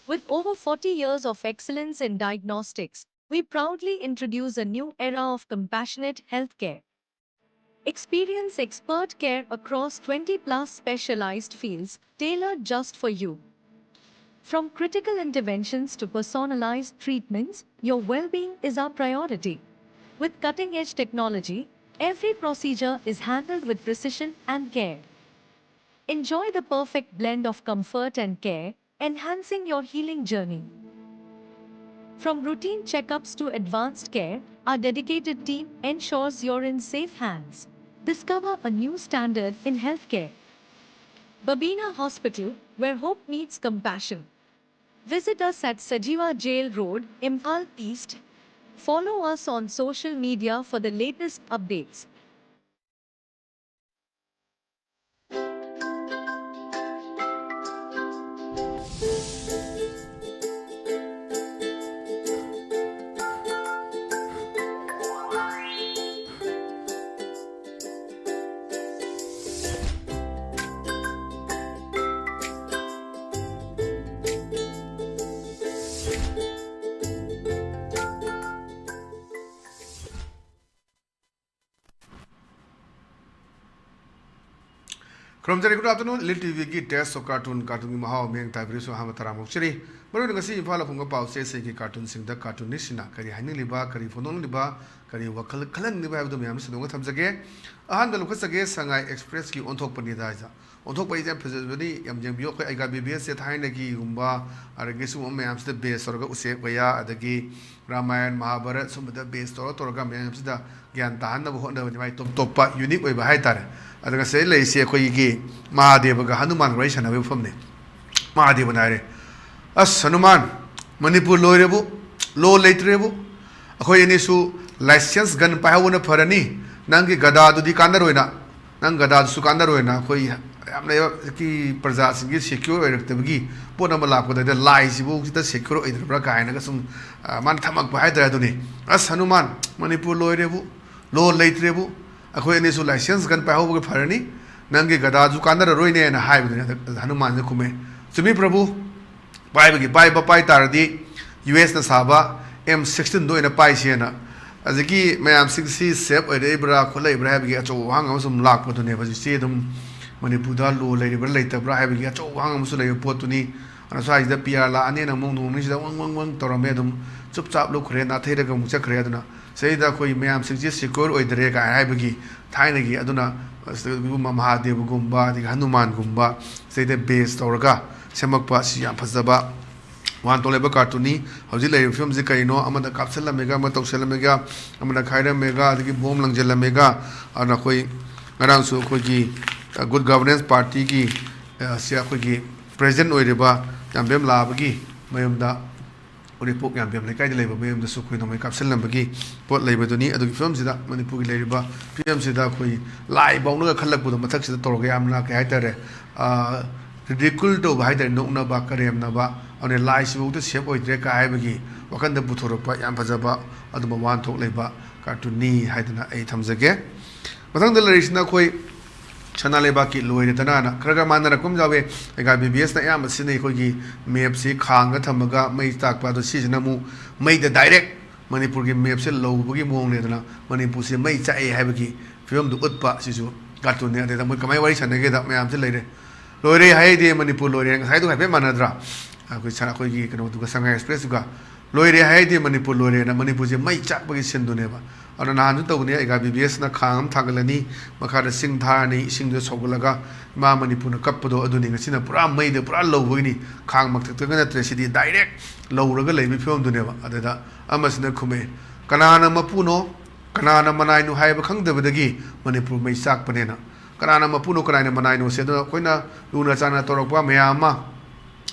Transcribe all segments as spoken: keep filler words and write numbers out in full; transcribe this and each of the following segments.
With over forty years of excellence in diagnostics, we proudly introduce a new era of compassionate healthcare. Experience expert care across twenty plus specialized fields tailored just for you. From critical interventions to personalized treatments, your well being is our priority. With cutting edge technology, every procedure is handled with precision and care. Enjoy the perfect blend of comfort and care, enhancing your healing journey. From routine checkups to advanced care, our dedicated team ensures you're in safe hands. Discover a new standard in healthcare. Babina Hospital, where hope meets compassion. Visit us at Sajiwa Jail Road, Imphal East. Follow us on social media for the latest updates. ꯈꯨꯔꯨꯝꯖꯔꯤ꯫ Good afternoon, Elite ꯇꯤꯚꯤꯒꯤ Taste of Cartoon, ꯀꯥꯔꯇꯨꯟꯒꯤ ꯃꯍꯥꯎ ꯃꯤꯠꯌꯦꯡ ꯇꯥꯕꯤꯔꯤꯕꯁꯨ ꯑꯍꯥꯟꯕ ꯇꯔꯥꯝꯅ ꯑꯣꯛꯆꯔꯤ꯫ ꯃꯔꯨꯑꯣꯏꯅ ꯉꯁꯤ ꯏꯝꯐꯥꯜ ꯐꯣꯡꯕ ꯄꯥꯎꯆꯦꯁꯤꯡꯒꯤ ꯀꯥꯔꯇꯨꯟꯁꯤꯡꯗ ꯀꯥꯔꯇꯨꯅꯤꯁꯁꯤꯡꯅ ꯀꯔꯤ ꯍꯥꯏꯅꯤꯡꯂꯤꯕ, ꯀꯔꯤ ꯐꯣꯡꯗꯣꯛꯅꯤꯡꯂꯤꯕ, ꯀꯔꯤ ꯋꯥꯈꯜ ꯈꯜꯍꯟꯅꯤꯡꯂꯤꯕ ꯍꯥꯏꯕꯗꯨ ꯃꯌꯥꯝ ꯁꯟꯗꯣꯛꯅ ꯊꯝꯖꯒꯦ꯫ ꯑꯍꯥꯟꯕ ꯂꯧꯈꯠꯆꯒꯦ, ꯁꯉꯥꯏ ꯑꯦꯛꯁꯄ꯭ꯔꯦꯁꯀꯤ ꯑꯣꯟꯊꯣꯛꯄꯅꯤꯗ ꯍꯥꯏꯁꯦ꯫ ꯑꯣꯟꯊꯣꯛꯄ ꯍꯥꯏꯁꯦ ꯌꯥꯝ ꯐꯖꯕꯅꯤ, ꯌꯥꯝ ꯌꯦꯡꯕꯤꯌꯨ꯫ ꯑꯩꯈꯣꯏ ꯑꯩꯒꯥ ꯕꯤ ꯕꯤ ꯑꯦꯁꯁꯦ ꯊꯥꯏꯅꯒꯤꯒꯨꯝꯕ, ꯑꯗꯒꯤ ꯁꯤꯒꯨꯝꯕ ꯃꯌꯥꯝꯁꯤꯗ ꯕꯦꯁ ꯇꯧꯔꯒ ꯎꯆꯦꯛ ꯋꯥꯌꯥ, ꯑꯗꯒꯤ ꯔꯥꯃꯥꯌꯟ, ꯃꯍꯥꯚꯥꯔꯠ ꯁꯨꯝꯕꯗ ꯕꯦꯁ ꯇꯧꯔ ꯇꯧꯔꯒ ꯃꯌꯥꯝꯁꯤꯗ ꯒ꯭ꯌꯥꯟ ꯇꯥꯍꯟꯅꯕ ꯍꯣꯠꯅꯕꯅꯤ꯫ ꯃꯥꯏ ꯇꯣꯞ ꯇꯣꯞꯄ ꯌꯨꯅꯤꯛ ꯑꯣꯏꯕ ꯍꯥꯏꯇꯥꯔꯦ꯫ ꯑꯗꯨꯒ ꯁꯤꯗ ꯂꯩꯔꯤꯁꯤ ꯑꯩꯈꯣꯏꯒꯤ ꯃꯍꯥꯗꯦꯕꯒ ꯍꯅꯨꯃꯥꯟꯒ ꯋꯥꯔꯤ ꯁꯥꯟꯅꯕꯒꯤ ꯃꯐꯝꯅꯤ꯫ ꯃꯍꯥꯗꯦꯕꯅ ꯍꯥꯏꯔꯦ, "ꯑꯁ ꯍꯅꯨꯃꯥꯟ, ꯃꯅꯤꯄꯨꯔ ꯂꯣꯏꯔꯦꯕꯨ, ꯂꯣ ꯂꯩꯇ꯭ꯔꯦꯕꯨ꯫ ꯑꯩꯈꯣꯏ ꯑꯅꯤꯁꯨ ꯂꯥꯏꯁꯦꯟꯁ ꯒꯟ ꯄꯥꯏꯍꯧꯕꯅ ꯐꯔꯅꯤ꯫ ꯅꯪꯒꯤ ꯒꯗꯥꯗꯨꯗꯤ ꯀꯥꯟꯅꯔꯣꯏꯅ, ꯅꯪ ꯒꯗꯥꯗꯨꯁꯨ ꯀꯥꯟꯅꯔꯣꯏꯅ ꯑꯩꯈꯣꯏ ꯌꯥꯝꯅ ꯄ꯭ꯔꯖꯥꯁꯤꯡꯒꯤ ꯁꯦꯀ꯭ꯌꯣꯔ ꯑꯣꯏꯔꯛꯇꯕꯒꯤ ꯄꯣꯠ ꯑꯃ ꯂꯥꯛꯄꯗ ꯂꯥꯏꯁꯤꯕꯨ ꯈꯤꯇ ꯁꯦꯀ꯭ꯌꯣꯔ ꯑꯣꯏꯗ꯭ꯔꯕ꯭ꯔꯥ?" ꯀꯥꯏꯅꯒ ꯁꯨꯝ, ꯑ, ꯃꯥꯅ ꯊꯝꯃꯛꯄ ꯍꯥꯏꯇꯥꯔꯦ꯫ ꯑꯗꯨꯅꯤ, "ꯑꯁ ꯍꯅꯨꯃꯥꯟ, ꯃꯅꯤꯄꯨꯔ ꯂꯣꯏꯔꯦꯕꯨ, ꯂꯣ ꯂꯩꯇ꯭ꯔꯦꯕꯨ꯫ ꯑꯩꯈꯣꯏ ꯑꯅꯤꯁꯨ ꯂꯥꯏꯁꯦꯟꯁ ꯒꯟ ꯄꯥꯏꯍꯧꯕꯒ ꯐꯔꯅꯤ꯫ ꯅꯪꯒꯤ ꯒꯗꯥꯁꯨ ꯀꯥꯟꯅꯔꯔꯣꯏꯅꯦꯅ" ꯍꯥꯏꯕꯗꯨꯅꯤ꯫ ꯑꯗ ꯍꯅꯨꯃꯥꯟꯁꯤꯅ ꯈꯨꯝꯃꯦ, "ꯆꯨꯝꯃꯤ ꯄ꯭ꯔꯚꯨ, ꯄꯥꯏꯕꯒꯤ ꯄꯥꯏꯕ ꯄꯥꯏ ꯇꯥꯔꯗꯤ ꯌꯨ ꯑꯦꯁꯅ ꯁꯥꯕ ꯑꯦꯝ ꯁꯤꯛꯁꯇꯤꯟꯗꯣ ꯑꯣꯏꯅ ꯄꯥꯏꯁꯦꯅ꯫ ꯑꯗꯒꯤ ꯃꯌꯥꯝꯁꯤꯡꯁꯤ ꯁꯦꯞ ꯑꯣꯏꯔꯛꯏꯕ꯭ꯔꯥ ꯈꯣꯠꯂꯛꯏꯕ꯭ꯔꯥ ꯍꯥꯏꯕꯒꯤ ꯑꯆꯧꯕ ꯋꯥꯍꯪ ꯑꯃ ꯁꯨꯝ ꯂꯥꯛꯄꯗꯨꯅꯦꯕ꯫ ꯍꯧꯖꯤꯛꯁꯤ ꯑꯗꯨꯝ ꯃꯅꯤꯄꯨꯔꯗ ꯂꯣ ꯂꯩꯔꯤꯕ꯭ꯔꯥ ꯂꯩꯇꯕ꯭ꯔꯥ ꯍꯥꯏꯕꯒꯤ ꯑꯆꯧꯕ ꯋꯥꯍꯪ ꯑꯃꯁꯨ ꯂꯩꯕ ꯄꯣꯠꯇꯨꯅꯤ꯫ ꯑꯗꯨꯅ ꯁ꯭ꯋꯥꯏꯁꯤꯗ ꯄꯤ ꯑꯥꯔ ꯂꯥꯛꯑꯅꯤꯅ ꯑꯃꯨꯛ ꯅꯣꯡ ꯅꯤꯅꯤꯁꯤꯗ ꯋꯪ ꯋꯪ ꯋꯪ ꯇꯧꯔꯝꯃꯦ, ꯑꯗꯨꯝ ꯆꯨꯞ ꯆꯥꯞ ꯂꯨꯞꯈ꯭ꯔꯦ, ꯅꯥꯊꯩꯔꯒ ꯑꯃꯨꯛ ꯆꯠꯈ꯭ꯔꯦ꯫ ꯑꯗꯨꯅ ꯁꯤꯗꯩꯗ ꯑꯩꯈꯣꯏ ꯃꯌꯥꯝꯁꯤꯡꯁꯤ ꯁꯦꯀ꯭ꯌꯣꯔ ꯑꯣꯏꯗꯔꯦ ꯀꯥꯏ ꯍꯥꯏꯕꯒꯤ ꯊꯥꯏꯅꯒꯤ, ꯑꯗꯨꯅ ꯁꯤꯗꯒꯨꯝꯕ ꯃꯍꯥꯗꯦꯕꯒꯨꯝꯕ, ꯑꯗꯒꯤ ꯍꯅꯨꯃꯥꯟꯒꯨꯝꯕ ꯁꯤꯗꯩꯗ ꯕꯦꯖ ꯇꯧꯔꯒ ꯁꯦꯝꯃꯛꯄ, ꯁꯤ ꯌꯥꯝ ꯐꯖꯕ ꯋꯥꯟ ꯊꯣꯛꯂꯛꯏꯕ ꯀꯥꯔꯇꯨꯟꯅꯤ꯫ ꯍꯧꯖꯤꯛ ꯂꯩꯔꯤꯕ ꯐꯤꯕꯝꯁꯤ ꯀꯔꯤꯅꯣ? ꯑꯃꯅ ꯀꯥꯞꯁꯤꯜꯂꯝꯃꯦꯒ, ꯑꯃ ꯇꯧꯁꯤꯜꯂꯝꯃꯦꯒ, ꯑꯃꯅ ꯈꯥꯏꯔꯝꯃꯦꯒ, ꯑꯗꯒꯤ ꯕꯣꯝ ꯂꯪꯁꯤꯜꯂꯝꯃꯦꯒ꯫ ꯑꯗꯨꯅ ꯑꯩꯈꯣꯏ ꯉꯔꯥꯡꯁꯨ ꯑꯩꯈꯣꯏꯒꯤ ꯒꯨꯗ ꯒꯕꯔꯅꯦꯟꯁ ꯄꯥꯔꯇꯤꯒꯤ, ꯑ, ꯁꯤ ꯑꯩꯈꯣꯏꯒꯤ ꯄ꯭ꯔꯦꯁꯤꯗꯦꯟ ꯑꯣꯏꯔꯤꯕ ꯌꯥꯝꯕꯦꯝ ꯂꯥꯕꯒꯤ ꯃꯌꯨꯝꯗ, ꯎꯔꯤꯄꯣꯛ ꯌꯥꯝꯕꯦꯝ ꯂꯩꯀꯥꯏꯗ ꯂꯩꯕ ꯃꯌꯨꯝꯗꯁꯨ ꯑꯩꯈꯣꯏ ꯅꯣꯡꯃꯩ ꯀꯥꯞꯁꯤꯜꯂꯝꯕꯒꯤ ꯄꯣꯠ ꯂꯩꯕꯗꯨꯅꯤ꯫ ꯑꯗꯨꯒꯤ ꯐꯤꯕꯝꯁꯤꯗ, ꯃꯅꯤꯄꯨꯔꯒꯤ ꯂꯩꯔꯤꯕ ꯐꯤꯕꯝꯁꯤꯗ ꯑꯩꯈꯣꯏ ꯂꯥꯏ ꯐꯥꯎꯅꯒ ꯈꯜꯂꯛꯄꯗꯣ, ꯃꯊꯛꯁꯤꯗ ꯇꯧꯔꯒ ꯌꯥꯝꯅ, ꯀꯩ ꯍꯥꯏꯇꯥꯔꯦ, ꯑ, ꯔꯤꯗꯤꯀꯨꯜ ꯇꯧꯕ ꯍꯥꯏꯇꯥꯔꯦ, ꯅꯣꯛꯅꯕ, ꯀꯔꯦꯝꯅꯕ, ꯑꯗꯨꯅ ꯂꯥꯏꯁꯤꯐꯥꯎꯗ ꯁꯦꯞ ꯑꯣꯏꯗ꯭ꯔꯦ ꯀꯥꯏ ꯍꯥꯏꯕꯒꯤ ꯋꯥꯈꯜꯗ ꯄꯨꯊꯣꯔꯛꯄ ꯌꯥꯝ ꯐꯖꯕ ꯑꯗꯨꯝꯕ ꯋꯥꯍꯟꯊꯣꯛ ꯂꯩꯕ ꯀꯥꯔꯇꯨꯟꯅꯤ ꯍꯥꯏꯗꯅ ꯑꯩ ꯊꯝꯖꯒꯦ꯫ ꯃꯊꯪꯗ ꯂꯩꯔꯤꯁꯤꯅ ꯑꯩꯈꯣꯏ ꯁꯅꯥ ꯂꯩꯕꯥꯛꯀꯤ ꯂꯣꯏꯔꯦꯗꯅꯥꯅ ꯈꯔ ꯈꯔ ꯃꯥꯟꯅꯔꯛꯄ ꯑꯃ ꯌꯥꯎꯋꯦ꯫ ꯑꯩꯒꯥ ꯕꯤ ꯕꯤ ꯑꯦꯁꯅ ꯑꯌꯥꯝꯕ ꯁꯤꯖꯤꯟꯅꯩ꯫ ꯑꯩꯈꯣꯏꯒꯤ ꯃꯦꯞꯁꯤ ꯈꯥꯡꯗ ꯊꯝꯃꯒ ꯃꯩ ꯆꯥꯛꯄ, ꯑꯗꯣ ꯁꯤꯁꯤꯅ ꯑꯃꯨꯛ ꯃꯩꯗ ꯗꯥꯏꯔꯦꯛ ꯃꯅꯤꯄꯨꯔꯒꯤ ꯃꯦꯞꯁꯦ ꯂꯧꯕꯒꯤ ꯃꯑꯣꯡꯅꯦꯗꯅ, ꯃꯅꯤꯄꯨꯔꯁꯦ ꯃꯩ ꯆꯥꯛꯑꯦ ꯍꯥꯏꯕꯒꯤ ꯐꯤꯕꯝꯗꯨ ꯎꯠꯄ ꯁꯤꯁꯨ ꯀꯥꯔꯇꯨꯟꯅꯦ꯫ ꯑꯗꯩꯗ ꯃꯣꯏ ꯀꯃꯥꯏꯅ ꯋꯥꯔꯤ ꯁꯥꯟꯅꯒꯦꯗ, ꯃꯌꯥꯝꯁꯦ ꯂꯩꯔꯦ, "ꯂꯣꯏꯔꯦ ꯍꯥꯏꯗꯦ ꯃꯅꯤꯄꯨꯔ ꯂꯣꯏꯔꯦ", ꯉꯁꯥꯏꯗꯨ ꯍꯥꯏꯐꯦꯠ ꯃꯥꯟꯅꯗ꯭ꯔꯥ? ꯑꯩꯈꯣꯏ ꯁ-, ꯑꯩꯈꯣꯏꯒꯤ ꯀꯩꯅꯣꯗꯨꯒ, ꯁꯉꯥꯏ ꯑꯦꯛꯁꯄ꯭ꯔꯦꯁꯇꯨꯒ, "ꯂꯣꯏꯔꯦ ꯍꯥꯏꯗꯦ ꯃꯅꯤꯄꯨꯔ ꯂꯣꯏꯔꯦꯅ", ꯃꯅꯤꯄꯨꯔꯁꯦ ꯃꯩ ꯆꯥꯛꯄꯒꯤ ꯁꯤꯟꯗꯨꯅꯦꯕ꯫ ꯑꯗꯨꯅ ꯅꯍꯥꯟꯁꯨ ꯇꯧꯕꯅꯤ, ꯑꯩꯒꯥ ꯕꯤ ꯕꯤ ꯑꯦꯁꯅ ꯈꯥꯡ ꯑꯃ ꯊꯥꯡꯒꯠꯂꯅꯤ, ꯃꯈꯥꯗ ꯁꯤꯡ ꯊꯥꯔꯅꯤ, ꯏꯁꯤꯡꯗꯣ ꯁꯧꯒꯠꯂꯒ ꯏꯃꯥ ꯃꯅꯤꯄꯨꯔꯅ ꯀꯞꯄꯗꯣ ꯑꯗꯨꯅꯤ꯫ ꯉꯁꯤꯅ ꯄꯨꯔꯥ ꯃꯩꯗ ꯄꯨꯔꯥ ꯂꯧꯕꯒꯤꯅꯤ, ꯈꯥꯡ ꯃꯊꯛꯇꯒ ꯅꯠꯇ꯭ꯔꯦ, ꯁꯤꯗꯤ ꯗꯥꯏꯔꯦꯛ ꯂꯧꯔꯒ ꯂꯩꯕꯒꯤ ꯐꯤꯕꯝꯗꯨꯅꯦꯕ꯫ ꯑꯗꯨꯗ ꯑꯃꯁꯤꯅ ꯈꯨꯝꯃꯛꯑꯦ, "ꯀꯅꯥꯅ ꯃꯄꯨꯅꯣ, ꯀꯅꯥꯅ ꯃꯅꯥꯏꯅꯣ ꯍꯥꯏꯕ ꯈꯪꯗꯕꯗꯒꯤ ꯃꯅꯤꯄꯨꯔ ꯃꯩ ꯆꯥꯛꯄꯅꯦꯅ"꯫ ꯀꯅꯥꯅ ꯃꯄꯨꯅꯣ, ꯀꯅꯥꯅ ꯃꯅꯥꯏꯅꯣꯁꯦ ꯑꯗꯨꯅ ꯑꯩꯈꯣꯏꯅ ꯂꯨꯅ ꯆꯥꯟꯅ ꯇꯧꯔꯛꯄ ꯃꯌꯥꯝ ꯑꯃ,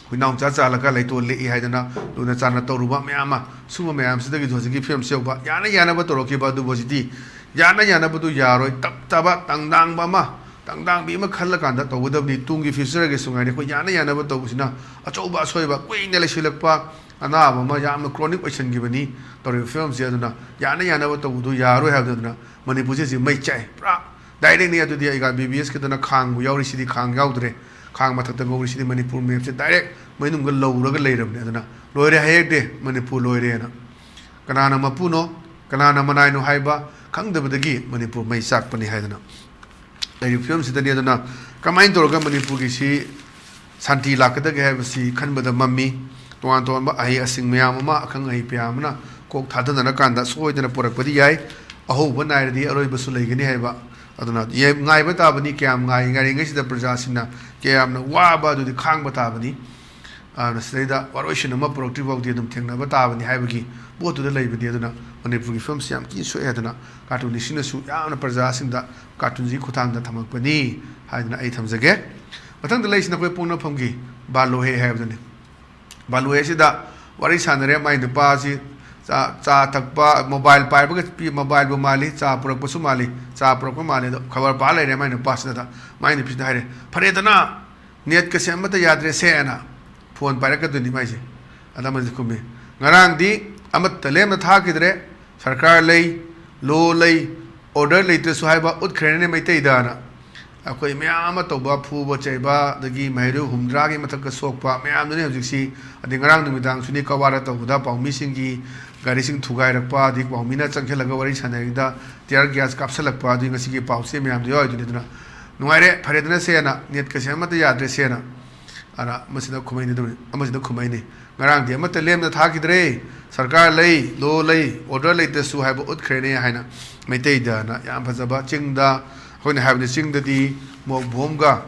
ꯑꯩꯈꯣꯏ ꯅꯥꯎꯆꯥ ꯆꯥꯜꯂꯒ ꯂꯩꯇꯣꯟ ꯂꯦꯛꯏ ꯍꯥꯏꯗꯅ ꯂꯨꯅ ꯆꯥꯟꯅ ꯇꯧꯔꯨꯕ ꯃꯌꯥꯝ ꯑꯃ, ꯁꯨꯝꯕ ꯃꯌꯥꯝꯁꯤꯗꯒꯤꯁꯨ ꯍꯧꯖꯤꯛꯀꯤ ꯐꯤꯕꯝꯁꯤ ꯌꯧꯕ, ꯌꯥꯅ ꯌꯥꯅꯕ ꯇꯧꯔꯛꯈꯤꯕ ꯑꯗꯨꯕꯨ ꯍꯧꯖꯤꯛꯇꯤ ꯌꯥꯅ ꯌꯥꯅꯕꯗꯨ ꯌꯥꯔꯣꯏ, ꯇꯞ ꯇꯥꯕ ꯇꯪꯗꯥꯡꯕ ꯑꯃ, ꯇꯪꯗꯥꯡꯕꯤ ꯑꯃ ꯈꯜꯂꯀꯥꯟꯗ ꯇꯧꯒꯗꯕꯅꯤ꯫ ꯇꯨꯡꯒꯤ ꯐ꯭ꯌꯨꯆꯔꯒꯤꯁꯨ ꯉꯥꯏꯔꯦ꯫ ꯑꯩꯈꯣꯏ ꯌꯥꯅ ꯌꯥꯅꯕ ꯇꯧꯕꯁꯤꯅ ꯑꯆꯧꯕ ꯑꯁꯣꯏꯕ, ꯀꯨꯏꯅ ꯂꯩꯁꯤꯜꯂꯛꯄ ꯑꯅꯥꯕ ꯑꯃ, ꯌꯥꯝꯅ ꯀ꯭ꯔꯣꯅꯤꯛ ꯑꯣꯏꯁꯤꯟꯈꯤꯕꯅꯤ ꯇꯧꯔꯤꯕ ꯐꯤꯕꯝꯁꯦ꯫ ꯑꯗꯨꯅ ꯌꯥꯅ ꯌꯥꯅꯕ ꯇꯧꯕꯗꯨ ꯌꯥꯔꯣꯏ ꯍꯥꯏꯕꯗꯨꯅ ꯃꯅꯤꯄꯨꯔꯁꯦ ꯍꯧꯖꯤꯛ ꯃꯩ ꯆꯥꯛꯑꯦ, ꯄꯨꯔꯥ ꯗꯥꯏꯔꯦꯛꯅꯤ꯫ ꯑꯗꯨꯗꯤ ꯑꯩꯒ ꯕꯤ ꯕꯤ ꯑꯦꯁꯀꯤꯗꯨꯅ ꯈꯥꯡꯕꯨ ꯌꯥꯎꯔꯤ, ꯁꯤꯗꯤ ꯈꯥꯡ ꯌꯥꯎꯗ꯭ꯔꯦ꯫ ꯈꯥꯡ ꯃꯊꯛꯇ ꯉꯧꯔꯤꯁꯤꯗꯤ ꯃꯅꯤꯄꯨꯔ ꯃꯦꯞꯁꯦ ꯗꯥꯏꯔꯦꯛ ꯃꯅꯨꯡꯗ ꯂꯧꯔꯒ ꯂꯩꯔꯕꯅꯦ꯫ ꯑꯗꯨꯅ ꯂꯣꯏꯔꯦ ꯍꯥꯏꯍꯩꯗꯦ, ꯃꯅꯤꯄꯨꯔ ꯂꯣꯏꯔꯦꯅ꯫ ꯀꯅꯥꯅ ꯃꯄꯨꯅꯣ, ꯀꯅꯥꯅ ꯃꯅꯥꯏꯅꯣ ꯍꯥꯏꯕ ꯈꯪꯗꯕꯗꯒꯤ ꯃꯅꯤꯄꯨꯔ ꯃꯩ ꯆꯥꯛꯄꯅꯤ ꯍꯥꯏꯗꯅ ꯂꯩꯔꯤꯕ ꯐꯤꯕꯝꯁꯤꯗꯅꯤ꯫ ꯑꯗꯨꯅ ꯀꯃꯥꯏꯅ ꯇꯧꯔꯒ ꯃꯅꯤꯄꯨꯔꯒꯤꯁꯤ ꯁꯥꯟꯇꯤ ꯂꯥꯛꯀꯗꯒꯦ ꯍꯥꯏꯕꯁꯤ ꯈꯟꯕꯗ ꯃꯝꯃꯤ꯫ ꯇꯣꯉꯥꯟ ꯇꯣꯉꯥꯟꯕ ꯑꯍꯩ ꯑꯁꯤꯡ ꯃꯌꯥꯝ ꯑꯃ, ꯑꯈꯪ ꯑꯍꯩ ꯃꯌꯥꯝ ꯑꯃꯅ ꯀꯣꯛ ꯊꯥꯗꯅꯔꯀꯥꯟꯗ ꯁꯣꯏꯗꯅ ꯄꯨꯔꯛꯄꯗꯤ ꯌꯥꯏ꯫ ꯑꯍꯧꯕ ꯅꯥꯏꯔꯗꯤ ꯑꯔꯣꯏꯕꯁꯨ ꯂꯩꯒꯅꯤ ꯍꯥꯏꯕ꯫ ꯑꯗꯨꯅ ꯌꯦ-, ꯉꯥꯏꯕ ꯇꯥꯕꯅꯤ꯫ ꯀꯌꯥꯝ ꯉꯥꯏ-, ꯉꯥꯏꯔꯤꯉꯩꯁꯤꯗ ꯄ꯭ꯔꯖꯥꯁꯤꯡꯅ ꯀꯌꯥꯝꯅ ꯋꯥꯕ ꯑꯗꯨꯗꯤ ꯈꯥꯡꯕ ꯇꯥꯕꯅꯤ꯫ ꯑꯗꯨꯅ ꯁꯤꯗꯩꯗ ꯋꯥꯔꯣꯏꯁꯤꯟ ꯑꯃ ꯄꯨꯔꯛꯇ꯭ꯔꯤ ꯐꯥꯎꯗꯤ ꯑꯗꯨꯝ ꯊꯦꯡꯅꯕ ꯇꯥꯕꯅꯤ ꯍꯥꯏꯕꯒꯤ ꯄꯣꯠꯇꯨꯗ ꯂꯩꯕꯅꯤ꯫ ꯑꯗꯨꯅ ꯃꯅꯤꯄꯨꯔꯒꯤ ꯐꯤꯕꯝꯁꯤ ꯌꯥꯝ ꯊꯤꯅ ꯁꯣꯛꯑꯦ꯫ ꯑꯗꯨꯅ ꯀꯥꯔꯇꯨꯟꯅꯤꯁꯤꯡꯅꯁꯨ ꯌꯥꯝꯅ ꯄ꯭ꯔꯖꯥꯁꯤꯡꯗ ꯀꯥꯔꯇꯨꯟꯁꯤꯒꯤ ꯈꯨꯠꯊꯥꯡꯗ ꯊꯝꯃꯛꯄꯅꯤ ꯍꯥꯏꯗꯅ ꯑꯩ ꯊꯝꯖꯒꯦ꯫ ꯃꯊꯪꯗ ꯂꯩꯁꯤꯅ ꯑꯩꯈꯣꯏ ꯄꯣꯛꯅꯐꯝꯒꯤ ꯕꯥꯂꯣꯍꯦ ꯍꯥꯏꯕꯗꯨꯅꯤ꯫ ꯕꯥꯂꯣꯍꯦꯁꯤꯗ ꯋꯥꯔꯤ ꯁꯥꯟꯅꯔꯦ꯫ ꯃꯥꯏ ꯅꯨꯄꯥꯁꯤ ꯆꯥ, ꯆꯥ ꯊꯛꯄ, ꯃꯣꯕꯥꯏꯜ ꯄꯥꯏꯕꯒ ꯄꯤ-, ꯃꯣꯕꯥꯏꯜꯕꯨ ꯃꯥꯜꯂꯤ, ꯆꯥ ꯄꯨꯔꯛꯄꯁꯨ ꯃꯥꯜꯂꯤ, ꯆꯥ ꯄꯨꯔꯛꯄ ꯃꯥꯜꯂꯤ꯫ ꯑꯗꯣ ꯈꯕꯔ ꯄꯥ ꯂꯩꯔꯦ ꯃꯥꯏ ꯅꯨꯄꯥꯁꯤꯅꯗ꯫ ꯃꯥꯏ ꯅꯨꯄꯤꯁꯤꯅ ꯍꯥꯏꯔꯦ, "ꯐꯔꯦꯗꯅ, ꯅꯦꯠꯀꯁꯦ ꯑꯃꯠꯇ ꯌꯥꯗ꯭ꯔꯦꯁꯦꯅ ꯐꯣꯟ ꯄꯥꯏꯔꯛꯀꯗꯣꯏꯅꯤ ꯃꯥꯏꯁꯦ"꯫ ꯑꯗ ꯑꯃꯁꯤ ꯈꯨꯝꯃꯤ, "ꯉꯔꯥꯡꯗꯤ ꯑꯃꯠꯇ ꯂꯦꯝꯅ ꯊꯥꯈꯤꯗ꯭ꯔꯦ, ꯁꯔꯀꯥꯔ ꯂꯩ, ꯂꯣ ꯂꯩ, ꯑꯣꯔꯗꯔ ꯂꯩꯇ꯭ꯔꯁꯨ ꯍꯥꯏꯕ ꯎꯠꯈ꯭ꯔꯦꯅꯦ ꯃꯩꯇꯩꯗꯅ"꯫ ꯑꯩꯈꯣꯏ ꯃꯌꯥꯝ ꯑꯃ ꯇꯧꯕ, ꯐꯨꯕ ꯆꯩꯕ, ꯑꯗꯒꯤ ꯃꯍꯩꯔꯣꯏ ꯍꯨꯝꯗ꯭ꯔꯥꯒꯤ ꯃꯊꯛꯇ ꯁꯣꯛꯄ ꯃꯌꯥꯝꯗꯨꯅꯤ ꯍꯧꯖꯤꯛꯁꯤ꯫ ꯑꯗꯩ ꯉꯔꯥꯡ ꯅꯨꯃꯤꯗꯥꯡꯁꯨꯅꯤ ꯀꯋꯥꯔ ꯇꯧꯕꯗ ꯄꯥꯎꯃꯤꯁꯤꯡꯒꯤ ꯒꯥꯔꯤꯁꯤꯡ ꯊꯨꯒꯥꯏꯔꯛꯄ, ꯑꯗꯒꯤ ꯄꯥꯎꯃꯤꯅ ꯆꯪꯁꯤꯜꯂꯒ ꯋꯥꯔꯤ ꯁꯥꯟꯅꯔꯤꯉꯩꯗ tear gas ꯀꯥꯞꯁꯤꯜꯂꯛꯄ, ꯑꯗꯨꯒꯤ ꯉꯁꯤꯒꯤ ꯄꯥꯎꯁꯦ ꯃꯌꯥꯝꯗꯣ ꯌꯥꯎꯔꯤꯗꯨꯅꯤ꯫ ꯑꯗꯨꯅ ꯅꯨꯡꯉꯥꯏꯔꯦ, ꯐꯔꯦꯗꯅ ꯁꯦꯅ, ꯅꯦꯠꯀꯁꯦ ꯑꯃꯠꯇ ꯌꯥꯗ꯭ꯔꯦ ꯁꯦꯅ꯫ ꯑꯗ ꯑꯃꯁꯤꯅ ꯈꯨꯝꯃꯩꯅꯤ ꯑꯗꯨꯝ, ꯑꯃꯁꯤꯅ ꯈꯨꯝꯃꯩꯅꯤ, "ꯉꯔꯥꯡꯗꯤ ꯑꯃꯠꯇ ꯂꯦꯝꯅ ꯊꯥꯈꯤꯗ꯭ꯔꯦ, ꯁꯔꯀꯥꯔ ꯂꯩ, ꯂꯣ ꯂꯩ, ꯑꯣꯔꯗꯔ ꯂꯩꯇ꯭ꯔꯁꯨ ꯍꯥꯏꯕ ꯎꯠꯈ꯭ꯔꯦꯅꯦ" ꯍꯥꯏꯅ ꯃꯩꯇꯩꯗꯅ꯫ ꯌꯥꯝ ꯐꯖꯕ꯫ ꯆꯤꯡꯗ, ꯑꯩꯈꯣꯏꯅ ꯍꯥꯏꯕꯗꯤ ꯆꯤꯡꯗꯗꯤ ꯃꯣꯛ ꯕꯣꯝꯒ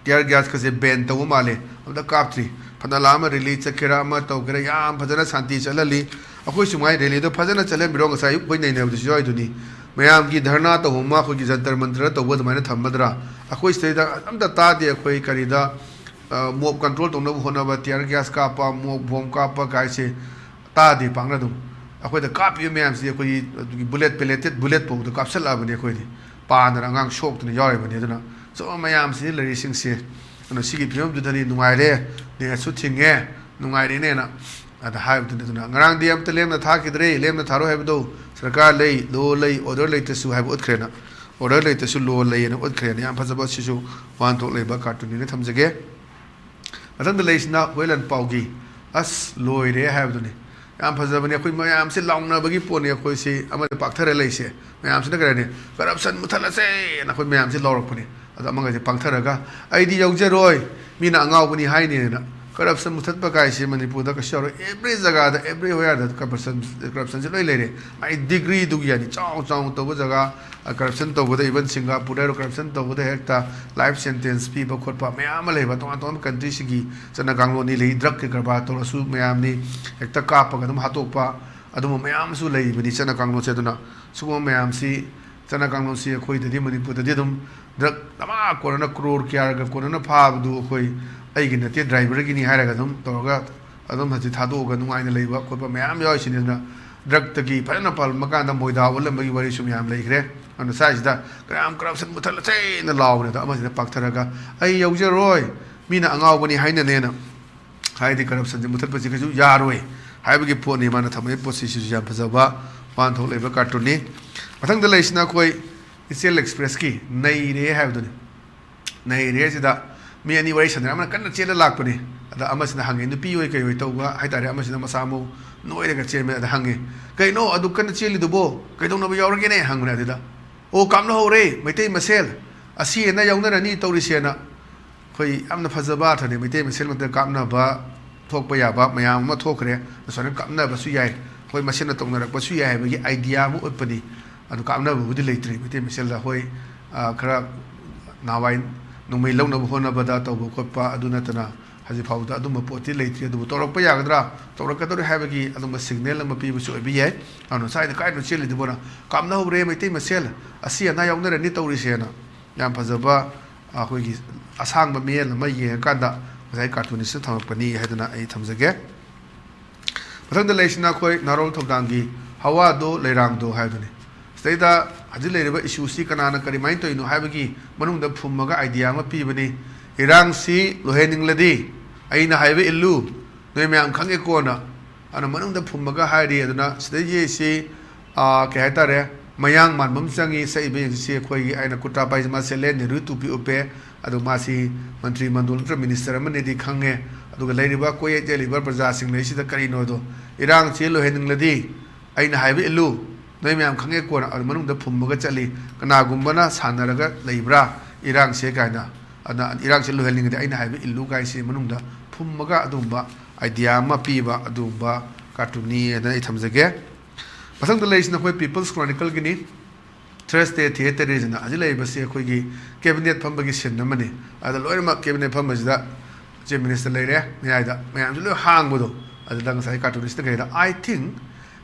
tear gasꯀꯁꯦ ban ꯇꯧꯕ ꯃꯥꯜꯂꯦ, ꯑꯝꯇ ꯀꯥꯞꯇ꯭ꯔꯤ꯫ ꯐꯅ ꯂꯥꯛ ꯑꯃ rally ꯆꯠꯀꯦꯔꯥ ꯑꯃ ꯇꯧꯒꯦꯔꯥ ꯌꯥꯝ ꯐꯖꯅ ꯁꯥꯟꯇꯤ ꯆꯠꯍꯜꯂꯤ꯫ ꯑꯩꯈꯣꯏ ꯁꯨꯃꯥꯏꯅ rallyꯗꯣ ꯐꯖꯅ ꯆꯠꯍꯟꯕꯤꯔꯣ, ꯉꯁꯥꯏ ꯑꯌꯨꯛ ꯑꯩꯈꯣꯏ ꯅꯩꯅꯕꯗꯨꯁꯨ ꯌꯥꯎꯔꯤꯗꯨꯅꯤ꯫ ꯃꯌꯥꯝꯒꯤ ꯙꯔꯅꯥ ꯇꯧꯐꯝ ꯑꯃ ꯑꯩꯈꯣꯏꯒꯤ ꯖꯟꯇꯔ ꯃꯟꯇꯔ ꯇꯧꯕ ꯑꯗꯨꯃꯥꯏꯅ ꯊꯝꯃꯗ꯭ꯔꯥ? ꯑꯩꯈꯣꯏ ꯁꯤꯗꯩꯗ ꯑꯝꯇ ꯇꯥꯗꯦ꯫ ꯑꯩꯈꯣꯏ ꯀꯔꯤꯗ, ꯑ, mob control ꯇꯧꯅꯕ ꯍꯣꯠꯅꯕ, tear gas ꯀꯥꯞꯄ, mob bomb ꯀꯥꯞꯄ ꯀꯥꯏꯁꯦ ꯇꯥꯗꯦ ꯄꯥꯛꯅ꯫ ꯑꯗꯨꯝ ꯑꯩꯈꯣꯏꯗ ꯀꯥꯞꯄꯤꯕ ꯃꯌꯥꯝꯁꯤꯗꯤ ꯑꯩꯈꯣꯏꯒꯤ ꯑꯗꯨꯒꯤ bullet, pelleted bullet ꯐꯥꯎꯗ ꯀꯥꯞꯁꯤꯜꯂꯛꯑꯕꯅꯤ ꯑꯩꯈꯣꯏꯗꯤ꯫ ꯄꯥꯟꯗꯅ ꯑꯉꯥꯡ ꯁꯣꯛꯇꯅ ꯌꯥꯎꯔꯤꯕꯅꯤ꯫ ꯑꯗꯨꯅ ꯁꯨꯝꯕ ꯃꯌꯥꯝꯁꯤꯗꯤ ꯂꯩꯔꯤꯁꯤꯡꯁꯦ, ꯑꯗꯨꯅ ꯁꯤꯒꯤ ꯐꯤꯕꯝꯗꯨꯗꯗꯤ ꯅꯨꯡꯉꯥꯏꯔꯦ, ꯅꯦꯠꯁꯨ ꯊꯤꯡꯉꯦ, ꯅꯨꯡꯉꯥꯏꯔꯦꯅꯦꯅ ꯑꯗ ꯍꯥꯏꯕꯗꯨꯅꯤ꯫ ꯑꯗꯨꯅ ꯉꯔꯥꯡꯗꯤ ꯑꯝꯇ ꯂꯦꯝꯅ ꯊꯥꯈꯤꯗ꯭ꯔꯦ, ꯂꯦꯝꯅ ꯊꯥꯔꯣꯏ ꯍꯥꯏꯕꯗꯣ ꯁꯔꯀꯥꯔ ꯂꯩ, ꯂꯣ ꯂꯩ, ꯑꯣꯔꯗꯔ ꯂꯩꯇ꯭ꯔꯁꯨ ꯍꯥꯏꯕ ꯎꯠꯈ꯭ꯔꯦꯅ꯫ ꯑꯣꯔꯗꯔ ꯂꯩꯇ꯭ꯔꯁꯨ ꯂꯣ ꯂꯩꯌꯦꯅ ꯎꯠꯈ꯭ꯔꯦꯅ꯫ ꯌꯥꯝ ꯐꯖꯕ, ꯁꯤꯁꯨ ꯋꯥꯍꯟꯊꯣꯛ ꯂꯩꯕ ꯀꯥꯔꯇꯨꯟꯅꯤꯅ ꯊꯝꯖꯒꯦ꯫ ꯃꯊꯪꯗ ꯂꯩꯔꯤꯁꯤꯅ ꯍꯨꯌꯦꯟ ꯂꯥꯟꯄꯥꯎꯒꯤ ꯑꯁ ꯂꯣꯏꯔꯦ ꯍꯥꯏꯕꯗꯨꯅꯤ꯫ ꯌꯥꯝ ꯐꯖꯕꯅꯤ꯫ ꯑꯩꯈꯣꯏ ꯃꯌꯥꯝꯁꯦ ꯂꯥꯎꯅꯕꯒꯤ ꯄꯣꯠꯅꯤ꯫ ꯑꯩꯈꯣꯏꯁꯤ ꯑꯃꯗ ꯄꯥꯛꯊꯔ ꯂꯩꯁꯦ꯫ ꯃꯌꯥꯝꯁꯤꯅ ꯀꯔꯤꯅꯤ? ꯀꯔꯞꯁꯟ ꯃꯨꯊꯠꯂꯁꯦꯅ ꯑꯩꯈꯣꯏ ꯃꯌꯥꯝꯁꯦ ꯂꯥꯎꯔꯛꯄꯅꯤ꯫ ꯑꯗꯣ ꯑꯃꯒꯁꯦ ꯄꯥꯛꯊꯔꯒ ꯑꯩꯗꯤ ꯌꯧꯖꯔꯣꯏ, ꯃꯤꯅ ꯑꯉꯥꯎꯕꯅꯤ ꯍꯥꯏꯅꯦꯅ꯫ ꯀꯔꯞꯁꯟ ꯃꯨꯊꯠꯄ ꯀꯥꯏꯁꯦ ꯃꯅꯤꯄꯨꯔꯗ ꯀꯩꯁꯨ ꯌꯥꯔꯣꯏ꯫ ꯑꯦꯕ꯭ꯔꯤ ꯖꯒꯥꯗ, ꯑꯦꯕ꯭ꯔꯤ ꯋꯦꯌꯔꯗ ꯀꯔꯞꯁꯟ, ꯀꯔꯞꯁꯟꯁꯦ ꯂꯣꯏ ꯂꯩꯔꯦ꯫ ꯃꯥꯏ ꯗꯤꯒ꯭ꯔꯤꯗꯨꯒꯤ ꯌꯥꯅꯤ꯫ ꯆꯥꯎ ꯆꯥꯎꯅ ꯇꯧꯕ ꯖꯒꯥ, ꯀꯔꯞꯁꯟ ꯇꯧꯕꯗ, ꯏꯚꯟ ꯁꯤꯡꯒꯥꯄꯨꯔꯗ ꯍꯥꯏꯔꯣ, ꯀꯔꯞꯁꯟ ꯇꯧꯕꯗ ꯍꯦꯛꯇ ꯂꯥꯏꯐ ꯁꯦꯟꯇꯦꯟꯁ ꯄꯤꯕ ꯈꯣꯠꯄ ꯃꯌꯥꯝ ꯑꯃ ꯂꯩꯕ꯫ ꯇꯣꯉꯥꯟ ꯇꯣꯉꯥꯟꯕ ꯀꯟꯇ꯭ꯔꯤꯁꯤꯒꯤ ꯆꯠꯅ ꯀꯥꯡꯂꯣꯟꯅꯤ ꯂꯩ꯫ ꯗ꯭ꯔꯛꯀꯤ ꯀꯔꯕꯥꯔ ꯇꯧꯔꯁꯨ ꯃꯌꯥꯝꯅꯤ ꯍꯦꯛꯇ ꯀꯥꯞꯄꯒ ꯑꯗꯨꯝ ꯍꯥꯠꯇꯣꯛꯄ, ꯑꯗꯨꯝꯕ ꯃꯌꯥꯝ ꯑꯃꯁꯨ ꯂꯩꯕꯅꯤ ꯆꯠꯅ ꯀꯥꯡꯂꯣꯟꯁꯦ꯫ ꯑꯗꯨꯅ ꯁꯤꯒꯨꯝꯕ ꯃꯌꯥꯝꯁꯤ ꯆꯠꯅ ꯀꯥꯡꯂꯣꯟꯁꯤ ꯑꯩꯈꯣꯏꯗꯗꯤ ꯃꯅꯤꯄꯨꯔꯗꯗꯤ ꯑꯗꯨꯝ ꯗ꯭ꯔꯛ ꯗꯃꯥ ꯀꯣꯟꯅꯅ ꯀ꯭ꯔꯣꯔ ꯀꯌꯥꯒ ꯀꯣꯟꯅꯅ ꯐꯥꯕꯗꯨ ꯑꯩꯈꯣꯏ ꯑꯩꯒꯤ ꯅꯠꯇꯦ, ꯗ꯭ꯔꯥꯏꯚꯔꯒꯤꯅꯤ ꯍꯥꯏꯔꯒ ꯑꯗꯨꯝ ꯇꯧꯔꯒ ꯑꯗꯨꯝ ꯍꯧꯖꯤꯛ ꯊꯥꯗꯣꯛꯑꯒ ꯅꯨꯡꯉꯥꯏꯅ ꯂꯩꯕ ꯈꯣꯠꯄ ꯃꯌꯥꯝ ꯌꯥꯎꯔꯤꯁꯤꯅꯤ꯫ ꯑꯗꯨꯅ ꯗ꯭ꯔꯛꯇꯒꯤ ꯐꯖꯅ ꯄꯜꯂꯝꯕ ꯀꯥꯟꯗ ꯃꯣꯏꯗꯥ ꯑꯣꯜꯂꯝꯕꯒꯤ ꯋꯥꯔꯤꯁꯨ ꯃꯌꯥꯝ ꯂꯩꯈ꯭ꯔꯦ꯫ ꯑꯗꯨꯅ ꯁ꯭ꯋꯥꯏꯁꯤꯗ ꯀꯌꯥꯝ ꯀꯔꯞꯁꯟ ꯃꯨꯊꯠꯂꯁꯦꯅ ꯂꯥꯎꯕꯅꯦ꯫ ꯑꯗꯣ ꯑꯃꯁꯤꯅ ꯄꯥꯛꯊꯔꯒ ꯑꯩ ꯌꯧꯖꯔꯣꯏ, ꯃꯤꯅ ꯑꯉꯥꯎꯕꯅꯤ ꯍꯥꯏꯅꯅꯦꯅ꯫ ꯍꯥꯏꯗꯤ ꯀꯔꯞꯁꯟꯁꯦ ꯃꯨꯊꯠꯄꯁꯤ ꯀꯩꯁꯨ ꯌꯥꯔꯣꯏ ꯍꯥꯏꯕꯒꯤ ꯄꯣꯠꯅꯤ ꯃꯥꯅ ꯊꯝꯃꯛꯏ ꯄꯣꯠꯁꯤ꯫ ꯁꯤꯁꯨ ꯌꯥꯝ ꯐꯖꯕ ꯋꯥꯍꯟꯊꯣꯛ ꯂꯩꯕ ꯀꯥꯔꯇꯨꯟꯅꯤ꯫ ꯃꯊꯪꯗ ꯂꯩꯔꯤꯁꯤꯅ ꯑꯩꯈꯣꯏ ꯏꯆꯦꯜ ꯑꯦꯛꯁꯄ꯭ꯔꯦꯁꯀꯤ ꯅꯩꯔꯦ ꯍꯥꯏꯕꯗꯨꯅꯤ꯫ ꯅꯩꯔꯦ ꯁꯤꯗ ꯃꯤ ꯑꯅꯤ ꯋꯥꯔꯤ ꯁꯥꯟꯅꯔꯦ, ꯑꯃꯅ ꯀꯟꯅ ꯆꯦꯜꯂ ꯂꯥꯛꯄꯅꯤ꯫ ꯑꯗ ꯑꯃꯁꯤꯅ ꯍꯪꯉꯦ, ꯅꯨꯄꯤ ꯑꯣꯏ ꯀꯩ ꯑꯣꯏ ꯇꯧꯕ ꯍꯥꯏꯇꯥꯔꯦ, ꯑꯃꯁꯤꯅ ꯃꯁꯥ ꯃꯎ ꯅꯣꯏꯔꯒ ꯆꯦꯟꯕꯅꯤ꯫ ꯑꯗ ꯍꯪꯉꯦ, "ꯀꯩꯅꯣ ꯑꯗꯨ ꯀꯟꯅ ꯆꯦꯜꯂꯤꯗꯨꯕꯣ? ꯀꯩꯗꯧꯅꯕ ꯌꯥꯎꯔꯒꯦꯅꯦ?" ꯍꯪꯕꯅꯦ꯫ ꯑꯗꯨꯗ, "ꯑꯣ, ꯀꯥꯞꯅꯍꯧꯔꯦ, ꯃꯩꯇꯩ ꯃꯁꯦꯜ ꯑꯁꯤ ꯑꯅꯥ ꯌꯥꯎꯅꯔꯅꯤ ꯇꯧꯔꯤꯁꯦꯅ"꯫ ꯑꯩꯈꯣꯏ ꯌꯥꯝꯅ ꯐꯖꯕ ꯑꯥꯔꯊꯅꯦ꯫ ꯃꯩꯇꯩ ꯃꯁꯦꯜ ꯃꯔꯛꯇ ꯀꯥꯞꯅꯕ ꯊꯣꯛꯄ ꯌꯥꯕ ꯃꯌꯥꯝ ꯑꯃ ꯊꯣꯛꯈ꯭ꯔꯦ꯫ ꯁꯨꯃꯥꯏꯅ ꯀꯥꯞꯅꯕꯁꯨ ꯌꯥꯏ, ꯑꯩꯈꯣꯏ ꯃꯁꯦꯜꯅ ꯇꯧꯅꯔꯛꯄꯁꯨ ꯌꯥꯏ ꯍꯥꯏꯕꯒꯤ ꯑꯥꯏꯗꯤꯌꯥ ꯑꯃ ꯎꯠꯄꯅꯤ꯫ ꯑꯗꯨ ꯀꯥꯞꯅꯕꯕꯨꯗꯤ ꯂꯩꯇ꯭ꯔꯤ ꯃꯩꯇꯩ ꯃꯁꯦꯜꯗ꯫ ꯑꯩꯈꯣꯏ, ꯑ, ꯈꯔ ꯅꯍꯥꯟꯋꯥꯏ ꯅꯣꯡꯃꯩ ꯂꯧꯅꯕ ꯍꯣꯠꯅꯕꯗ ꯇꯧꯕ ꯈꯣꯠꯄ ꯑꯗꯨ ꯅꯠꯇꯅ ꯍꯧꯖꯤꯛ ꯐꯥꯎꯕꯗ ꯑꯗꯨꯝꯕ ꯄꯣꯠꯇꯤ ꯂꯩꯇ꯭ꯔꯤ꯫ ꯑꯗꯨꯕꯨ ꯇꯧꯔꯛꯄ ꯌꯥꯒꯗ꯭ꯔꯥ, ꯇꯧꯔꯛꯀꯗꯧꯔꯤ ꯍꯥꯏꯕꯒꯤ ꯑꯗꯨꯝꯕ ꯁꯤꯒꯅꯦꯜ ꯑꯃ ꯄꯤꯕꯁꯨ ꯑꯣꯏꯕ ꯌꯥꯏ꯫ ꯑꯗꯨꯅ ꯉꯁꯥꯏꯗ ꯀꯥꯏꯗꯅꯣ ꯆꯦꯜꯂꯤꯗꯨꯕꯣꯅ, "ꯀꯥꯞꯅꯍꯧꯔꯦ, ꯃꯩꯇꯩ ꯃꯁꯦꯜ ꯑꯁꯤ ꯑꯅꯥ ꯌꯥꯎꯅꯔꯅꯤ ꯇꯧꯔꯤꯁꯦꯅ"꯫ ꯌꯥꯝ ꯐꯖꯕ ꯑꯩꯈꯣꯏꯒꯤ ꯑꯁꯥꯡꯕ ꯃꯌꯦꯜ ꯑꯃ ꯌꯦꯡꯉꯀꯥꯟꯗ ꯉꯁꯥꯏ ꯀꯥꯔꯇꯨꯅꯤꯁꯅ ꯊꯝꯃꯛꯄꯅꯤ ꯍꯥꯏꯗꯨꯅ ꯑꯩ ꯊꯝꯖꯒꯦ꯫ ꯃꯊꯪꯗ ꯂꯩꯔꯤꯁꯤꯅ ꯑꯩꯈꯣꯏ ꯅꯍꯥꯔꯣꯜ ꯊꯧꯗꯥꯡꯒꯤ ꯍꯋꯥꯗꯣ ꯂꯩꯔꯥꯡꯗꯣ ꯍꯥꯏꯕꯗꯨꯅꯤ꯫ ꯁꯤꯗꯩꯗ ꯍꯧꯖꯤꯛ ꯂꯩꯔꯤꯕ ꯏꯁꯨꯁꯤ ꯀꯅꯥꯅ ꯀꯔꯤꯃꯥꯏꯅ ꯇꯧꯔꯤꯅꯣ ꯍꯥꯏꯕꯒꯤ ꯃꯅꯨꯡꯗ ꯐꯨꯝꯃꯒ ꯑꯥꯏꯗꯤꯌꯥ ꯑꯃ ꯄꯤꯕꯅꯤ꯫ ꯏꯔꯥꯡꯁꯤ ꯂꯣꯏꯍꯟꯅꯤꯡꯂꯗꯤ ꯑꯩꯅ ꯍꯥꯏꯕ ꯏꯜꯂꯨ, ꯅꯣꯏ ꯃꯌꯥꯝ ꯈꯪꯉꯦꯀꯣꯅ꯫ ꯑꯗꯨꯅ ꯃꯅꯨꯡꯗ ꯐꯨꯝꯃꯒ ꯍꯥꯏꯔꯤ꯫ ꯑꯗꯨꯅ ꯁꯤꯗꯩꯁꯤ, ꯑꯥ, ꯀꯩ ꯍꯥꯏꯇꯥꯔꯦ, ꯃꯌꯥꯡ ꯃꯥꯟꯕ ꯑꯃ ꯆꯪꯉꯤ꯫ ꯁꯛꯏꯕ ꯌꯦꯡꯁꯤ, ꯑꯩꯈꯣꯏꯒꯤ ꯑꯩꯅ ꯀꯨꯔꯇꯥ ꯄꯥꯏꯖꯃꯥ ꯁꯦꯠꯂꯦ, ꯅꯦꯍꯔꯨ ꯇꯨꯄꯤ ꯎꯞꯄꯦ, ꯑꯗꯨ ꯃꯥꯁꯤ ꯃꯟꯇ꯭ꯔꯤ ꯃꯟꯗꯣꯜ ꯅꯠꯇ꯭ꯔ ꯃꯤꯅꯤꯁꯇꯔ ꯑꯃꯅꯤꯗꯤ ꯈꯪꯉꯦ꯫ ꯑꯗꯨꯒ ꯂꯩꯔꯤꯕ ꯀꯣꯌꯦꯠ ꯌꯦꯠꯂꯤꯕ ꯄ꯭ꯔꯖꯥꯁꯤꯡ ꯂꯩꯁꯤꯗ ꯀꯔꯤꯅꯣꯗꯣ, "ꯏꯔꯥꯡꯁꯤ ꯂꯣꯏꯍꯟꯅꯤꯡꯂꯗꯤ ꯑꯩꯅ ꯍꯥꯏꯕ ꯏꯜꯂꯨ, ꯅꯣꯏ ꯃꯌꯥꯝ ꯈꯪꯉꯦ ꯀꯣꯟꯅ", ꯑꯗꯨ ꯃꯅꯨꯡꯗ ꯐꯨꯝꯃꯒ ꯆꯠꯂꯤ꯫ ꯀꯅꯥꯒꯨꯝꯕꯅ ꯁꯥꯟꯅꯔꯒ ꯂꯩꯕ꯭ꯔꯥ ꯏꯔꯥꯡꯁꯦ ꯀꯥꯏꯅ? ꯑꯗꯨꯅ ꯏꯔꯥꯡꯁꯦ ꯂꯣꯏꯍꯟꯅꯤꯡꯉꯗꯤ ꯑꯩꯅ ꯍꯥꯏꯕ ꯏꯜꯂꯨ ꯀꯥꯏꯁꯤ ꯃꯅꯨꯡꯗ ꯐꯨꯝꯃꯒ ꯑꯗꯨꯒꯨꯝꯕ ꯑꯥꯏꯗꯤꯌꯥ ꯑꯃ ꯄꯤꯕ ꯑꯗꯨꯒꯨꯝꯕ ꯀꯥꯔꯇꯨꯟꯅꯤ ꯍꯥꯏꯗꯅ ꯑꯩ ꯊꯝꯖꯒꯦ꯫ ꯃꯊꯪꯗ ꯂꯩꯔꯤꯁꯤꯅ ꯑꯩꯈꯣꯏ ꯄꯤꯄꯜꯁ ꯀ꯭ꯔꯣꯅꯤꯀꯜꯒꯤꯅꯤ꯫ ꯊꯔꯁꯗꯦ ꯊꯤꯌꯦꯇꯔꯤꯁꯤꯅ ꯍꯧꯖꯤꯛ ꯂꯩꯔꯤꯕꯁꯤ ꯑꯩꯈꯣꯏꯒꯤ ꯀꯦꯕꯤꯅꯦꯠ ꯐꯝꯕꯒꯤ ꯁꯤꯟ ꯑꯃꯅꯤ꯫ ꯑꯗ ꯂꯣꯏꯅꯃꯛ ꯀꯦꯕꯤꯅꯦꯠ ꯐꯝꯕꯁꯤꯗ ꯆꯤꯐ ꯃꯤꯅꯤꯁꯇꯔ ꯂꯩꯔꯦ, ꯃꯌꯥꯏꯗ ꯃꯌꯥꯝꯁꯨ ꯂꯣꯏ ꯍꯥꯡꯕꯗꯣ, ꯑꯗꯨꯗ ꯉꯁꯥꯏ ꯀꯥꯔꯇꯨꯅꯤꯁꯅ ꯀꯩꯗ, "I think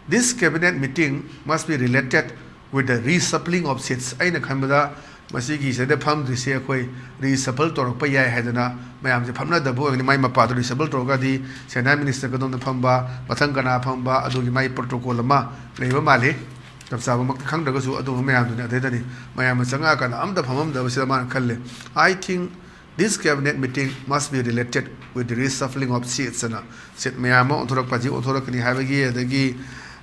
this cabinet meeting must be related with the reshuffling of seats." ꯑꯩꯅ ꯈꯟꯕꯗ ꯃꯁꯤꯒꯤ ꯁꯤꯗ ꯐꯝꯗ꯭ꯔꯤꯁꯦ ꯑꯩꯈꯣꯏ ꯔꯤꯁꯐꯜ ꯇꯧꯔꯛꯄ ꯌꯥꯏ ꯍꯥꯏꯗꯅ ꯃꯌꯥꯝꯁꯦ ꯐꯝꯅꯗꯕ ꯑꯣꯏꯒꯅꯤ꯫ ꯃꯥꯏ ꯃꯄꯥꯗꯣ ꯔꯤꯁꯐꯜ ꯇꯧꯔꯒꯗꯤ ꯁꯦꯟꯇ꯭ꯔꯦꯜ ꯃꯤꯅꯤꯁꯇꯔ ꯀꯗꯣꯝꯗ ꯐꯝꯕ, ꯃꯊꯪ ꯀꯅꯥ ꯐꯝꯕ, ꯑꯗꯨꯒꯤ ꯃꯥꯏ ꯄ꯭ꯔꯣꯇꯣꯀꯣꯜ ꯑꯃ ꯂꯩꯕ ꯃꯥꯜꯂꯤ꯫ ꯆꯞ ꯆꯥꯕꯃꯛꯇꯤ ꯈꯪꯗ꯭ꯔꯒꯁꯨ ꯑꯗꯨꯒꯨꯝꯕ ꯃꯌꯥꯝꯗꯨꯅꯤ꯫ ꯑꯗꯩꯗꯅꯤ ꯃꯌꯥꯝꯅ ꯆꯪꯉꯛꯑꯀꯥꯟꯗ ꯑꯝꯇ ꯐꯝꯃꯝꯗꯕꯁꯤꯗ ꯃꯥꯅ ꯈꯜꯂꯦ, "I think this cabinet meeting must be related with the reshuffling of seats" ꯑꯅ ꯁꯤꯠ ꯃꯌꯥꯝ ꯑꯃ ꯑꯣꯟꯊꯣꯔꯛꯄ, ꯍꯧꯖꯤꯛ ꯑꯣꯟꯊꯣꯔꯛꯀꯅꯤ ꯍꯥꯏꯕꯒꯤ, ꯑꯗꯒꯤ,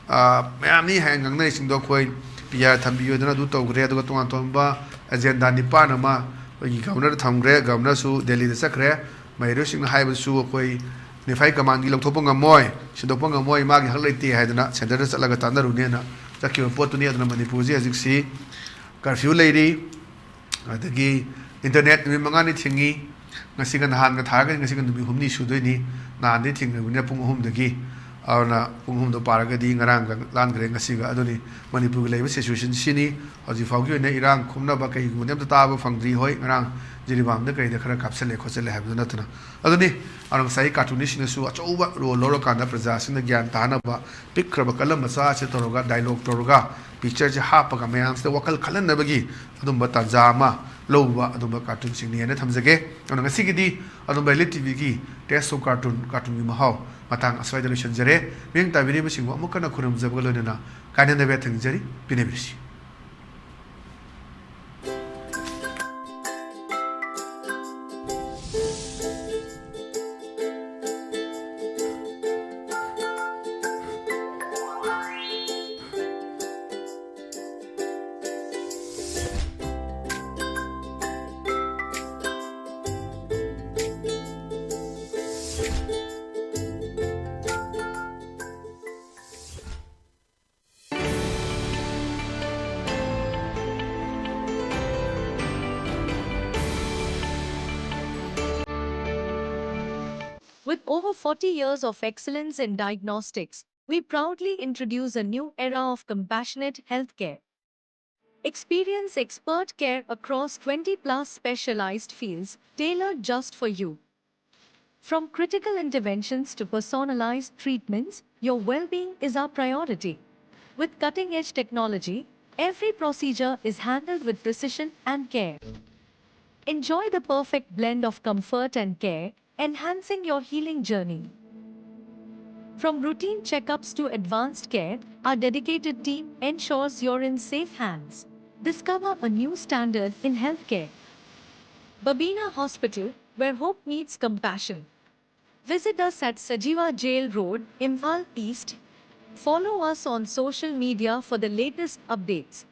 ꯑ, ꯃꯌꯥꯝꯅꯤ ꯍꯥꯏ ꯉꯥꯡꯅꯔꯤꯁꯤꯡꯗꯣ ꯑꯩꯈꯣꯏ ꯄꯤ ꯑꯥꯔ ꯊꯝꯕꯤꯌꯨ ꯍꯥꯏꯗꯅ ꯑꯗꯨ ꯇꯧꯈ꯭ꯔꯦ꯫ ꯑꯗꯨꯒ ꯇꯣꯉꯥꯟ ꯇꯣꯉꯥꯟꯕ ꯑꯦꯖꯦꯟꯗꯥ ꯅꯤꯄꯥꯟ ꯑꯃ ꯑꯩꯈꯣꯏꯒꯤ ꯒꯚꯔꯅꯔꯗ ꯊꯝꯈ꯭ꯔꯦ꯫ ꯒꯚꯔꯅꯔꯁꯨ ꯗꯦꯜꯂꯤꯗ ꯆꯠꯈ꯭ꯔꯦ꯫ ꯃꯍꯩꯔꯣꯏꯁꯤꯡꯅ ꯍꯥꯏꯕꯁꯨ ꯑꯩꯈꯣꯏ ꯅꯤꯐꯥꯏ ꯀꯃꯥꯟꯒꯤ ꯂꯧꯊꯣꯛꯄ ꯉꯝꯃꯣꯏ, ꯁꯤꯟꯗꯣꯛꯄ ꯉꯝꯃꯣꯏ, ꯃꯥꯒꯤ ꯍꯛ ꯂꯩꯇꯦ ꯍꯥꯏꯗꯅ ꯁꯦꯟꯇꯔꯗ ꯆꯠꯂꯒ ꯇꯥꯟꯅꯔꯨꯅꯦꯅ ꯆꯠꯈꯤꯕ ꯄꯣꯠꯇꯨꯅꯤ꯫ ꯑꯗꯨꯅ ꯃꯅꯤꯄꯨꯔꯁꯦ ꯍꯧꯖꯤꯛꯁꯤ ꯀꯔꯐ꯭ꯌꯨ ꯂꯩꯔꯤ, ꯑꯗꯒꯤ ꯏꯟꯇꯔꯅꯦꯠ ꯅꯨꯃꯤꯠ ꯃꯉꯥꯅꯤ ꯊꯤꯡꯉꯤ꯫ ꯉꯁꯤꯒ ꯅꯍꯥꯟꯒ ꯊꯥꯔꯒꯗꯤ ꯉꯁꯤꯒ ꯅꯨꯃꯤꯠ ꯍꯨꯝꯅꯤ ꯁꯨꯗꯣꯏꯅꯤ꯫ ꯅꯍꯥꯟꯗꯤ ꯊꯤꯡꯉꯕꯅꯤꯅ ꯄꯨꯡ ꯑꯍꯨꯝꯗꯒꯤ, ꯑꯗꯨꯅ ꯄꯨꯡ ꯑꯍꯨꯝꯗꯣ ꯄꯥꯔꯒꯗꯤ ꯉꯔꯥꯡꯒ ꯂꯥꯟꯈ꯭ꯔꯦ ꯉꯁꯤꯒ꯫ ꯑꯗꯨꯅꯤ ꯃꯅꯤꯄꯨꯔꯒꯤ ꯂꯩꯕ ꯁꯤꯆꯨꯋꯦꯁꯟ ꯁꯤꯅꯤ꯫ ꯍꯧꯖꯤꯛ ꯐꯥꯎꯒꯤ ꯑꯣꯏꯅ ꯏꯔꯥꯡ ꯈꯣꯝꯅꯕ ꯀꯩꯒꯨꯝꯕꯗꯤ ꯑꯝꯇ ꯇꯥꯕ ꯐꯪꯗ꯭ꯔꯤ꯫ ꯍꯣꯏ, ꯉꯔꯥꯡ ꯖꯤꯔꯤꯕꯥꯝꯗ ꯀꯩꯗ ꯈꯔ ꯀꯥꯞꯁꯜꯂꯦ ꯈꯣꯠꯆꯜꯂꯦ ꯍꯥꯏꯕꯗꯨ ꯅꯠꯇꯅ꯫ ꯑꯗꯨꯅꯤ, ꯑꯗꯨꯅ ꯉꯁꯥꯏ ꯀꯥꯔꯇꯨꯅꯤꯁꯁꯤꯡꯅꯁꯨ ꯑꯆꯧꯕ ꯔꯣꯜ ꯂꯧꯔꯀꯥꯟꯗ ꯄ꯭ꯔꯖꯥꯁꯤꯡꯅ ꯒ꯭ꯌꯥꯟ ꯇꯥꯅꯕ ꯄꯤꯛꯈ꯭ꯔꯕ ꯀꯂꯝ ꯃꯆꯥ ꯑꯁꯤ ꯇꯧꯔꯒ, ꯗꯥꯏꯂꯣꯛ ꯇꯧꯔꯒ, ꯄꯤꯛꯆꯔꯁꯦ ꯍꯥꯞꯄꯒ ꯃꯌꯥꯝꯁꯤꯗ ꯋꯥꯈꯜ ꯈꯜꯍꯟꯅꯕꯒꯤ ꯑꯗꯨꯝꯕ ꯇꯥꯟꯖꯥ ꯑꯃ ꯂꯧꯕ ꯑꯗꯨꯝꯕ ꯀꯥꯔꯇꯨꯟꯁꯤꯡꯅꯤ ꯍꯥꯏꯅ ꯊꯝꯖꯒꯦ꯫ ꯑꯗꯨꯅ ꯉꯁꯤꯒꯤꯗꯤ ꯑꯗꯨꯝꯕ ꯑꯦꯜ ꯏ ꯇꯤ ꯚꯤꯒꯤ Taste of Cartoon, ꯀꯥꯔꯇꯨꯟꯒꯤ ꯃꯍꯥꯎ ꯃꯇꯥꯡ ꯑꯁ꯭ꯋꯥꯏꯗ ꯂꯣꯏꯁꯤꯟꯖꯔꯦ꯫ ꯃꯤꯠꯌꯦꯡ ꯇꯥꯕꯤꯔꯤꯕꯁꯤꯡꯕꯨ ꯑꯃꯨꯛ ꯍꯟꯅ ꯈꯨꯔꯨꯝꯖꯕꯒ ꯂꯣꯏꯅꯅ ꯀꯥꯏꯅꯅꯕ ꯊꯝꯖꯔꯤ꯫ ꯄꯤꯅꯕꯤꯔꯁꯤ꯫ With over forty years of excellence in diagnostics, we proudly introduce a new era of compassionate healthcare. Experience expert care across twenty plus specialized fields tailored just for you. From critical interventions to personalized treatments, your well being is our priority. With cutting edge technology, every procedure is handled with precision and care. Enjoy the perfect blend of comfort and care, enhancing your healing journey. From routine checkups to advanced care, our dedicated team ensures you're in safe hands. Discover a new standard in healthcare. Babina Hospital, where hope meets compassion. Visit us at Sajiwa Jail Road, Imphal East. Follow us on social media for the latest updates.